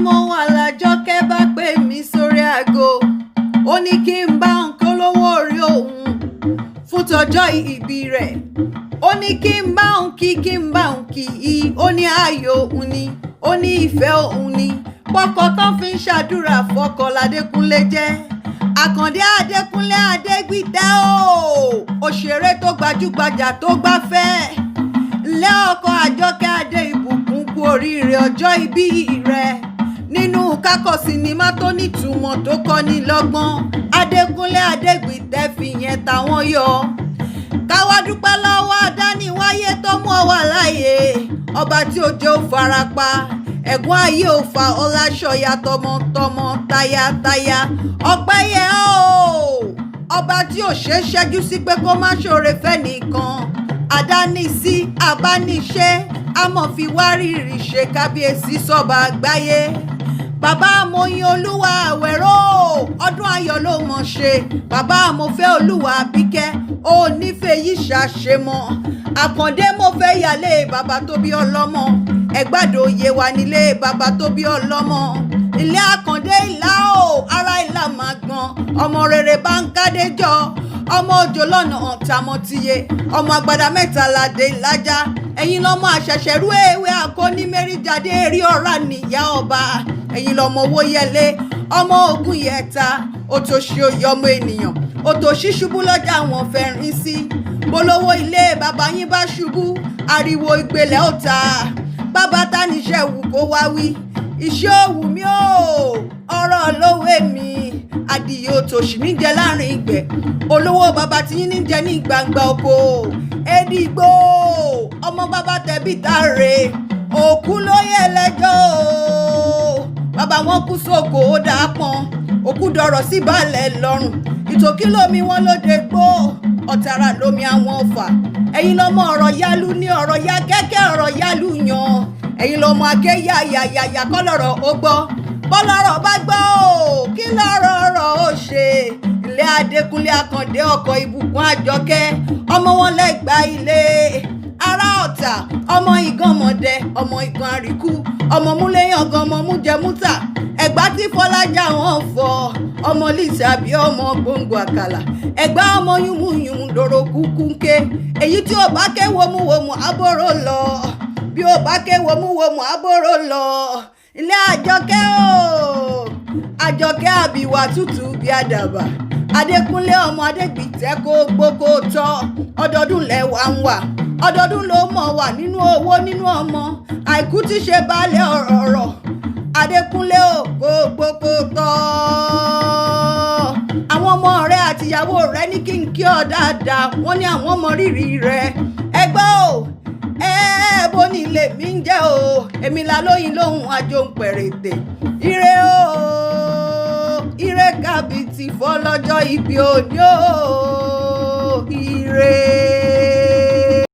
mo wà lájọkẹ́ bá pè mí sórí aago. Ó ní kí n bá òun kí olówó orí òun fún tọjọ́ ìbí rẹ̀. Ó ní kí n bá òun kí, kí n bá òun kí i. Ó ní ayò òun ni, ó ní ìfẹ́ òun ni. Pọkọ tán fi ń ṣàdúrà fọkọ ládékúnlé jẹ́. Àkàndé Adékúnlé Adégbìtẹ́ o, òṣèré tó gbajúgbajà tó gbáfẹ́. Ǹlẹ́ ọkọ Àjọkẹ́ Adé Ìbùkún, kú oríire ọjọ́ ìbí rẹ̀. Nínú kákọ́ sinimá tó nítumọ̀ tó kọ́ni lọ́gbọ́n, Adékúnlé Adégbìtẹ́ fi yẹn táwọn yọ. Káwá dúpẹ́ lọ́wọ́ Adániwáyé tó mú ọ wà láàyè, ọba tí ó jẹ́ ó farapa ẹ̀gún ayé ò fa ọláṣọyà tọmọtọmọ tayátayá. Ọpẹ́ yẹ ọ́ o, ọba tí ò ṣe é ṣẹ́jú sí pé kó má ṣoore fẹ́nìkan. Àdánisí abániṣe amọ̀fi wárìrì ṣe kábíyèsí sọ́ba àgbáyé. Bàbá Amoyin Olúwa Àwẹ̀rọ, ọdún ayọ̀ ló mọ̀ ṣe. Bàbá Amọ̀fẹ́ Olúwa Àbíkẹ́, ó nífẹ̀ẹ́ yìí ṣàṣemọ́. Àkàndé mo fẹ́ yálé bàbá tó bí ọlọ́mọ. Ẹgbàdo yé wa nílé bàbá tó bí ọlọ́mọ. Ilé Àkàndé ìlà o, ara ìlà máa gbọ́n. Ọmọ rere bá ń kádéjọ, ọmọ òjò lọ́nà ọ̀tàmọ̀tìyẹ, ọmọ àgbàdá mẹ́ta ládé lájà. Ẹ̀yin lọ́mọ àṣẹ̀ṣẹ̀rú ewé àkọ́ní mẹ́rìndínláde eré ọ̀rá níyà ọba. Ẹ̀yin lọ́mọ owó yẹlé, ọmọ ogun yẹta, òtòṣì òye ọmọ ènìyàn, òtòṣì ṣubú lọ́jà wọn fẹ́ rìn sí. Bolówó ilé bàbá yín bá ṣubú, ariwo ìgbélé ọ̀tá. Bàbá ta níṣẹ́ wù kó wá wí. Iṣẹ́ òwú mi ò, ọ̀rọ̀ lówó mi. Adìyẹ òtòṣì níjẹ láàrin ìgbẹ́, olówó bàbá tí yín níjẹ ní gbangba oko. Ẹdìgbò ọmọ bàbá tẹ̀bí tààrẹ, òkú ló yẹ lẹ́jọ́ o. Bàbá wọn kú sóko ó dà pọ́n, òkú dọ̀rọ̀ sí balẹ̀ lọ́rùn. Ìtòkí lómi wọn lóde gbó, ọ̀tàrà lómi àwọn ọ̀fà. Ẹ̀yin lọ́mọ ọ̀rọ̀ yálù ní ọ̀rọ̀ ya kẹ́kẹ́ ọ̀rọ̀ yálù yan. Ẹ̀yin lọ́mọ aké yàyàyàyà kọ́lọ́rọ̀ ó gbọ́. Bọ́lọ́rọ̀ bá gbọ́ o, kí lọ́rọ̀ ọ̀rọ̀ ó ṣe. Ilé Adékúnlé Àkàndé ọkọ̀ Ìbùkún Àjọkẹ́, ọmọ wọn lẹ́gbàá ilé ará ọ̀tà, ọmọ ìgànmọ̀dẹ, ọmọ ìgàn àríkú, ọmọ múléyàngàn, ọmọ mújẹmúta. Ẹ̀gbá tí Fọlájà wọn fọ, ọmọ lìsàbí, ọmọ gbòǹgbò àkàlà. Ẹ̀gbá ọmọ yúnmùyúnmù lóró kúkú ń ké. Èyí tí ò bá ké wòmúwòmù àbórò lọ, bí ò bá ké wòmúwòmù àbórò lọ. Ilé Àjọkẹ́ o, Àjọkẹ́ àbíwá tútù bí àdàbà. Adékúnlé ọmọ Adégbìtẹ́, kó gbó kó tọ́. Ọdọọdún lẹ́wà ń wà, ọdọọdún ló mọ̀ wà nínú owó nínú ọmọ àìkú tí ṣe baálé ọ̀rọ̀. Adékúnlé ò, kó gbó kó tọ́. Àwọn ọmọ rẹ àtìyàwó rẹ ní kí n kí ọ dáadáa. Wọ́n ní àwọn mọ rírì rẹ. Ẹgbẹ́ o, ẹ bó ní ilé mi ń jẹ́ o. Èmi la lóyin lóhùn àjò ń pẹ̀rẹ̀tẹ̀. Ire o, ire kàbìtì fọlọ́jọ́ ibi òní o, ire.